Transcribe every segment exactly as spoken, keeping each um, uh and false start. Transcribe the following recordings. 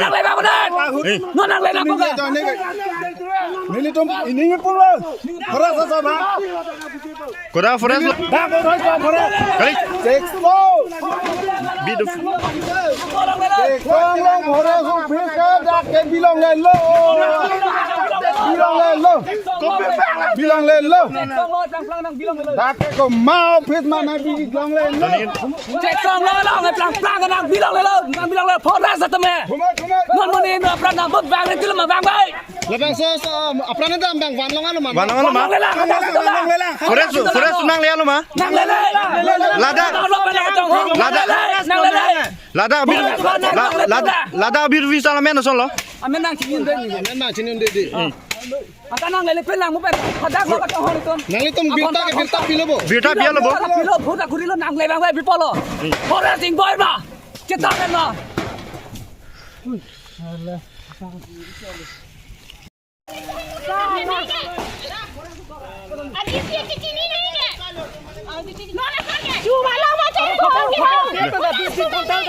nang le bang benar. Eh. Non nang le bang benar. Nelitum ini pulo. Forest asaba. Koda forest lo. Dak forest, forest. Kali. Six four. Biduf. Six four long forest office ke dak ke bilonglelo. Bilonglelo. Bilonglelo. Dak ke komat office mana bilonglelo. Cek song lo lo, nang plang plang nang bilonglelo, nang bilonglelo, forest atum eh. Non monit non apran nang bot bang itu lama bang bai. Labangso, so, apran dam bang vanlong alo ma? Vanlong alo ma? Vanlong lelang. Forest, forest nang le alo ma? Nang le le. Ladak. Nang le le. Ladak. Ladak abir, la-, ladak, ladak abir visa la men ason lo. Amen nang chinin de. Amen nang chinin de de. Ata nang le le pen nang mu pen. Hadak lo ka hon ton. Nanglitum birta ke birta pilo bo. Birta pilo bo. Pilo, birta kurilo nang le bang bai bipolo. Forest ingboi ma. Cheta ma.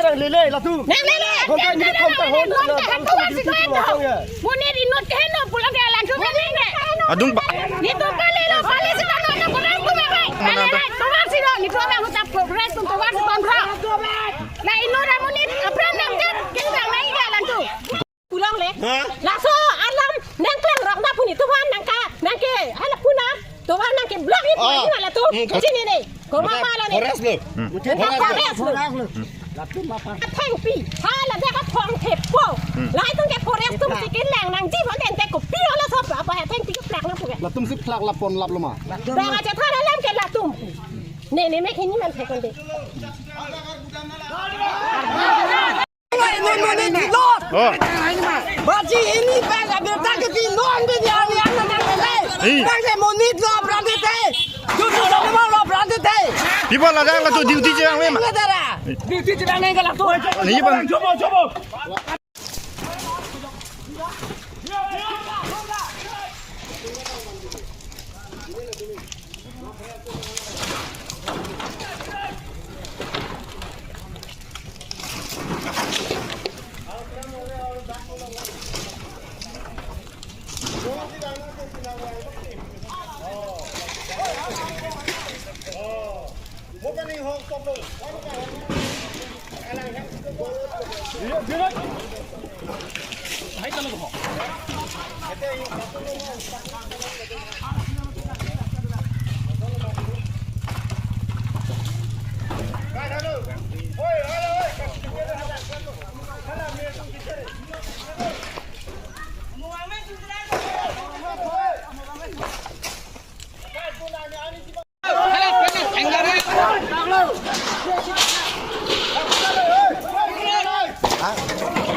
Nanglele, latum. Nanglele, Hon ta, hon ta, hon ta, hon ta, hon ta, hon ta, hon ta. Monit inut ke heno pulang ke alantu nanglele. Adung pa. Nelitum kalelo, kali si tano na program tu makai. Mana tu? Nanglele, tovar si lo, nelitum abang huta program tu tovar si kontra. La inut amonit, apran nangkat, kita nang ke alantu. Pulang le. Hah? Laso alam nangklangrok na puni tovar nangka, nangke, hala puna, tovar nangke block ni puni, ah, hala tu. Hmm, sini ni. Koma, mate pala ni. Forest lo. Hmm. Nangka forest lo. Forest lo. Athengpi. Hala dia ka phong thepo. Hmm. Lahai atum ke forest atum si kelang nangji, bon ente kopi hala sop apa athengpi keplak nangpu ke. Latum si plak lapon lap lo ma. Bang aja thara alam ke latum. Ne, ne, me kini man thekon de. Ini monit di lot. Oh. Baji ini pas abirta ke di non di yang yang nang nang. Ih. Nang ke monit lo berarti te. Jujur sama lo berarti te. People ada yang tu duty je yang memang. Nang dara. Duty je nang nang lah tu. Ini bang. Coba, coba.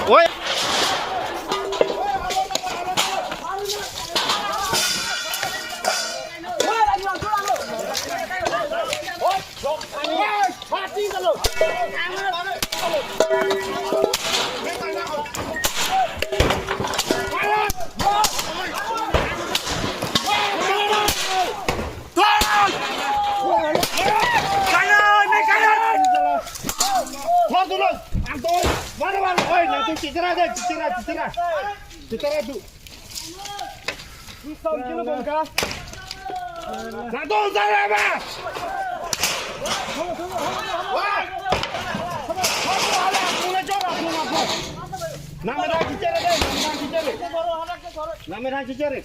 Oi. Thor dulu, Anton, mana mana, oi, nanti cicera deh, cicera, cicera, cicera tu. Latum sare ba. Wah. Nang mera cicera deh, nang mera cicera. Nang mera cicera.